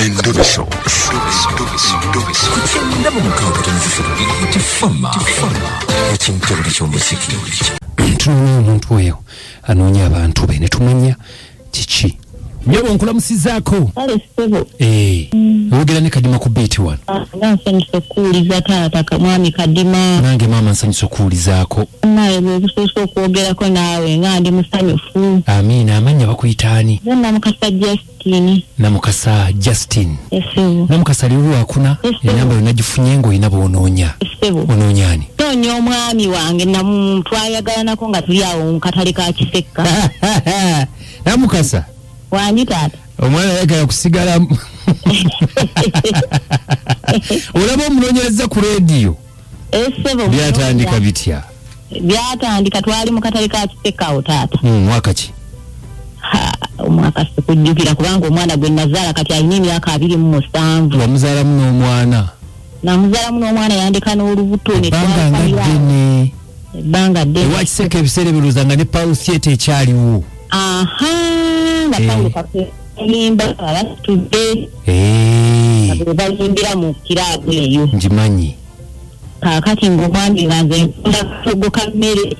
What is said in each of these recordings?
Endobeso. Ku 96.3 Tifama ekintobole ky'omuziki. Tunoonya omuntu oyo anoonya abantu be ne tumanya kiki. Nyabo, nkulamusizaako. Kale ssebo. Eh, oyogera ne Kadima ku Beat One. Nga nsanyusa okuwuliza taata mwami Kadima. Nange maama nsanyusa okuwulizaako. Naawe bwe busoose okwogerako naawe nga ndi musanyufu. Amiina. Amannya bakuyita ani? Nze Namukasa Justine. Namukasa Justin. Essebo. Namukasa, leero lwakuna. Essebo. Enamba yonna gifunye ng'olina bw'onoonya. Essebo. Onoonya ani? Noonya omwami wange twayagalanako nga tuli awo mu katale ka Kisekka. Namukasa. Wangi taata. Omwana ayagala kusigalamu, olaba omunoonyereza ku leediyo. Essebo. Byatandika bitya? Byatandika twali mu katale ka Kisekka awo taata. Mwaka ki? Ha, omwaka sikujjukira kubanga omwana gwe nazaala kati alina emyaka 27. Wamuzaalamu n'omwana? Namuzaalamu n'omwana, yandeka n'olubuto ne Ebbanga nga twakalira awo. ddene. Ebbanga ddene. Ewa Kiseka ebiseera ebirowooza nga ne Paul Theatre ekyaliwo. Aha, nga Pawulo kaimba nga basitudde nga bwe bayimbira mu kiraabu eyo. Ngimanyi. Kaakati ng'omwami nga nze nfunda katogo ka mmere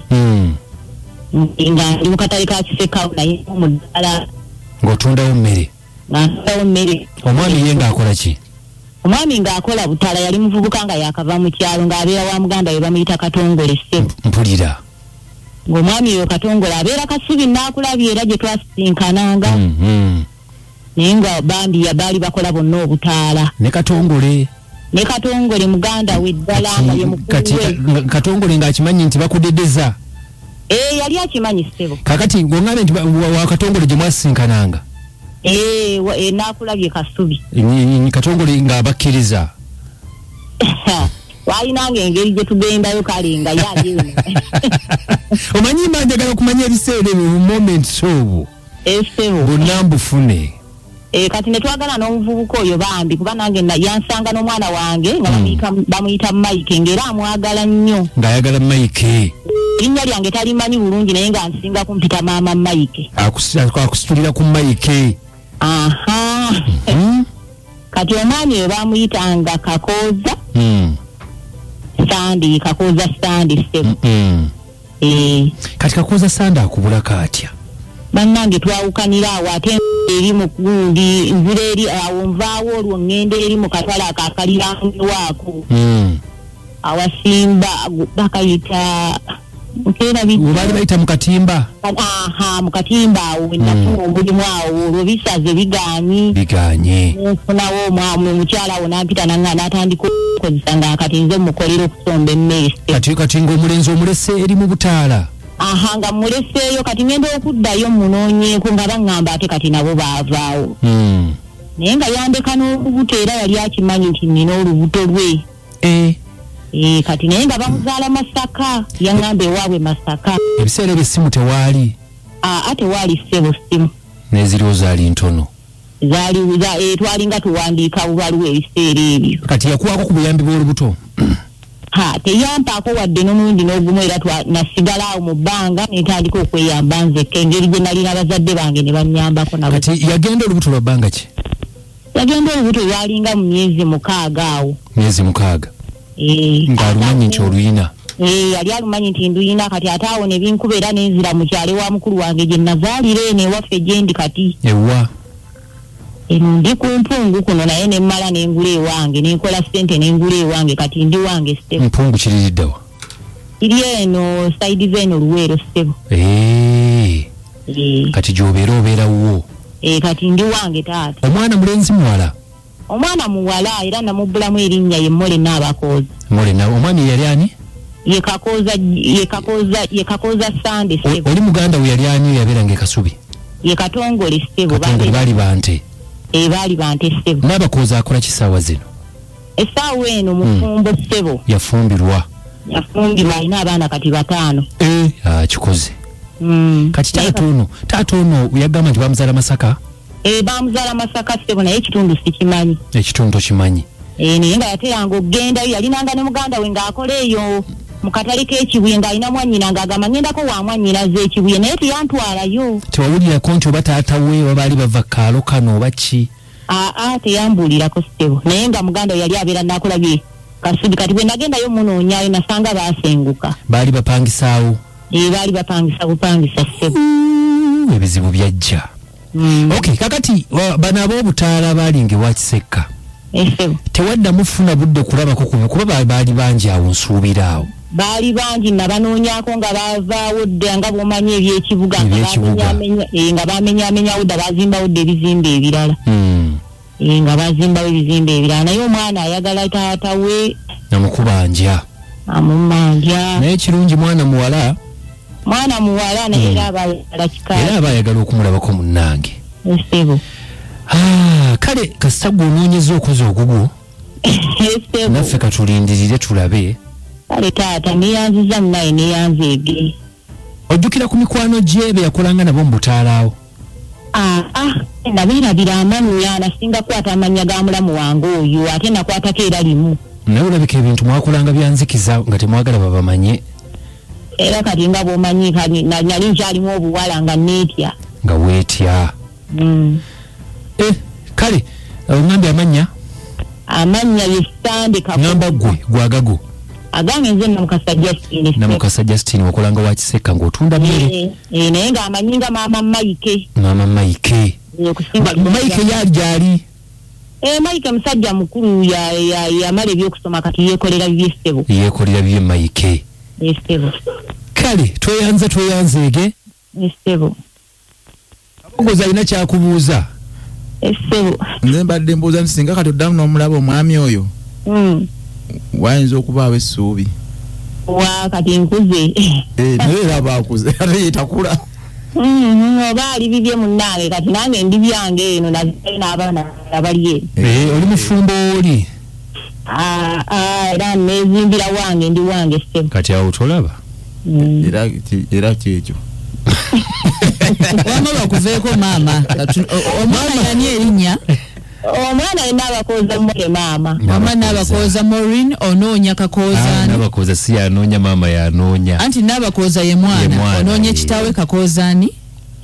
nga ndi mu katale ka Kisekawo naye omuddala. Ng'otundawo mmere? Nga ntundawo mmere. Omwami ye ng'akola ki? Omwami ng'akola butala, yali muvubuka nga yakava mu kyalo ng'abeera wa muganda we bamuyita Katongole, ssebo. Mpulira. Ng'omwami oyo Katongole abeera Kasubi naakulabye era gye twasisinkananga. Naye nga bambi baali bakola bonna obutaala. Ne Katongole? Ne Katongole muganda we ddala nga ye mukulu Kati we. Katongole ng'akimanyi nti bakudedeza? Ee, yali akimanyi ssebo. Kakati ng'oŋŋambye nti wa Katongole gye mwasisinkananga? Ee, naakulabye Kasubi. Katongole ng'abakkiriza? Walinanga engeri gye tugendayo kale nga ye ali eno. Omanyi mba njagala okumanya ebiseera ebyo, moments obwo Essebo. bonna mbufune. Eh, kati ne twagala n'omuvubuka oyo bambi kuba nange yansanga n'omwana wange nga bamuyita Mike ng'era amwagala nnyo. Ng'ayagala Mike? Erinnya lyange talimanyi bulungi naye nga nsinga kumpita maama Mike. Akusitulira ku Mike? Aha. Kati omwami oyo bamuyitanga Kakooza Sandi, Kakooza Sandi ssebo. Eh. Kati Kakooza Sandi akubulako atya? Bannange, twawukanira awo ate eri mu gundi nzira eri awo nvaawo olwo ŋŋenda eri mu katale ako akaliraaniwaako awasimba bakayita nkeera. Baali bayita mu katimba? Aha, mu katimba awo we nafuna omulimu awo olwo bisaze bigaanyi. Biganye. Nfunawo omukyala awo nampita nanga n'atandika okukozesa nga kati nze mukolera okusomba emmere. Kati ng'omulenzi omulese eri mu butaala? Aha, nga muleseeyo. Kati ngenda okuddayo munoonyeeko nga baŋŋamba ate kati nabo baavaawo. Naye nga yandeka n'olubuto era yali akimanyi nti nina olubuto lwe. Eh, kati naye nga bamuzaala Masaka, yaŋŋamba ewaabwe Masaka. Ebiseera ebyo essimu tewaali? Aa, tewaali ssebo ssimu. N'eziriwo zaali ntono. Zaali twalinga tuwandiika bubaluwa ebiseera ebyo. Kati yakuwaako ku buyambi bw'olubuto? Ha, teyampaako wadde n'omulundi n'ogumu era nasigala awo mu bbanga netandika okweyamba nzekka engeri gye nalina bazadde bange ne bannyambako nabo. Kati yagenda olubuto lwa bbanga ki? Yagenda olubuto lwalinga mu myezi 6 awo. Myezi 6? Eh. Ng'alumanyi nti oluyina? Eh, yali alumanyi nti nduyina. Kati ate awo ne binkuba era nenzira mu kyalo ewa mukulu wange gye nazaalira eno ewaffe gye ndi kati. Ewa? Eno ndi ku Mpungu kuno naye ne mmala nengula ewange nenkola ssente nengula ewange, kati ndi wange ssebo. Mpungu kiririddawa? Kiri eno side z'eno Luweero ssebo. Eh, Eh, kati gy'obeera obeera wo? Eh, kati ndi wange taata. Omwana mulenzi muwala? Omwana muwala era namubbulamu erinnya ye Mmole Naabakooza. Mole. Omwami yali ani? Ye Kakooza, ye Kakooza, ye Kakooza Sande ssebo. Oli muganda we yali ani yabeeranga e Kasubi? Ye Katongole ssebo. Katongole, baali bante? Eh, baali bante ssebo. Naabakooza akola kisaawa zino? Essaawa eno mufumbo ssebo. Yafumbirwa? Yafumbirwa, alina abaana kati 5. Eh, akikoze. Kati taata ono yagamba nti bamuzaala Masaka? Eh, bamuzaala Masaka ssebo naye ekitundu sikimanyi. Ekitundu tokimanyi? Eh, naye nga yateranga okugendayo, yalinanga ne muganda we ng'akola eyo mu katale k'Ekibuye ng'alina mwannyina ng'agamba ngendako wa mwannyinaze Ekibuye naye teyantwalayo. Tewawulirako nti oba taata we oba baali bava kaalo kano oba ki? Aa, teyambuulirako ssebo, naye nga muganda we yali abeera nakulabye Kasubi. Kati bwe nagendayo munoonyayo nasanga baasenguka. Baali bapangisaawo? Ee, baali bapangisa bupangisa ssebo. Ebizibu byajja. Okay, kakati bano ab'obutaala baalinga ewa Kisekka, Essebo. tewaddamu funa budde kulabako kuba baali bangi awo, nsuubira awo. Baali bangi, nabanoonyaako nga bavaawo dda, nga bw'omanyi ebyekibuga nga Ebyekibuga. Nga bamenyamenyawo dda, bazimbawo dda ebizimbe ebirala. Nga bazimbawo ebizimbe ebirala, naye omwana ayagala taata we. Namukubanja. Amumanja. Naye kirungi mwana muwala. Mwana muwala, naye era aba ayagala kika. Era aba ayagala okumulabako munnange. Essebo. Ah, kale kasita gwe onoonyeza okoze ogugwo. Essebo. Naffe katulindirire tulabe. Kale taata, neyanziza munaye, neyanzeege. Ojjukira ku mikwano gye be yakolanga nabo mu butaalaawo? Aa, nabeerabira amannya, nasinga kukwata amannya ga mulamu wange oyo, ate nakwatako era limu. Naye olabika ebintu mwakolanga byanzikiza nga temwagala babamanye. Era kati nga bw'omanyi, kati nali nkyalimu obuwala nga neetya. Nga weetya. Eh, kale oŋambye amannya? Amannya ye Sande. Ŋŋamba ggwe gwagago. Agange nze Namukasa Justine. Namukasa Justine, wakolanga wa Kisekka ng'otunda mmere. Eh, naye ng'amanyi nga maama Maike. Maama Maike. Okusinga. Maike yaali gyali? Eh, Maike musajja mukulu, yamala ebyokusoma, kati yeekolera bibye ssebo. Yeekolera bibye Maike. Essebo. Kale tweyanze, tweyanzeege. Essebo. Kabogoza alina kyakubuuza. Essebo. Nze mbadde mbuuza nti singa kati oddamu n'omulaba omwami oyo, wayinza okubaawo essuubi? Wa, kati nkuze. Eh, naye era aba akuze ate yetakula. Oba ali bibye munnange, kati nange ndi byange eno, nazayo n'abaana abali eno. Eh, oli mufumbo oli? Ah, ah, era nezimbira wange, ndi wange ssebo. Kati awo tolaba. Era kyekyo. Wama bakuveeko maama. Omwana yani erinnya? Omwana yenna Abakooza Mmole, maama. Wama Nabakooza Maureen, onoonya Kakooza ani? Nabakooza si yanoonya, maama yanoonya. Anti Nabakooza ye Ye mwana. mwana, Onoonya ye. kitaawe Kakooza ani?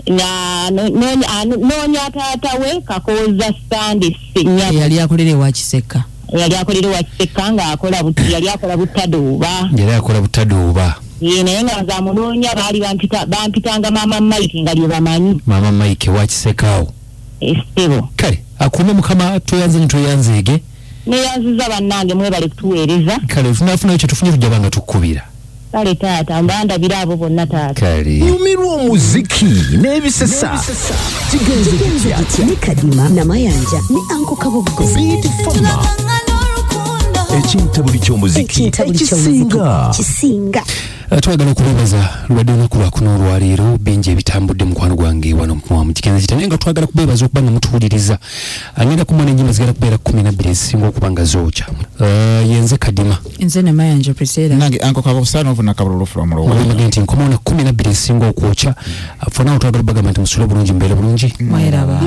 Noonya taata we, Kakooza Sande Ssenyabo. Eyali akolera ewa Kisekka. Yali akolera wa Kisekka nga akola yali akola butadooba. Yali akola butadooba. Ye, naye nga nze amunoonya baali bampitanga maama Mike, nga lye bamanyi. Maama Mike wa Kisekaawo. Essebo. Kale akuume Mukama, tweyanze nyo, tweyanzeege. Neyanziza bannange, mwebale kutuweereza. Kale tunafunayo kyetufunye tujja banga tukkubira. Kale taata, mbandabira abo bonna taata. Kale. Nyumirwa omuziki n'ebisesa kigenze gitya? Ne Kadima Namayanja ne Anko Kabogo. Beat Fama, ekintabuli ky'omuziki. Ekintabuli ky'omuziki. Ekisinga. Kisinga. Twagala okubebaza lubadde olunaku lwakuno olwaleero, bingi ebitambudde mukwano gwange wano mu kigenze kita, naye nga twagala kubebaza okuba nga mutuwuliriza. Agenda kumona ennyimba zigenda kubeera 12 ezisinga okuba nga zookya. Yenze Kadima. Nze Namayanja Priscilla. Nange Anko Kabosanovu Nakabululu from Luwa. Mugambage nti nkomawo na 12 ezisinga okwokya. Fonawo twagala bagamba nti musule bulungi, mubeere bulungi. Mweraba.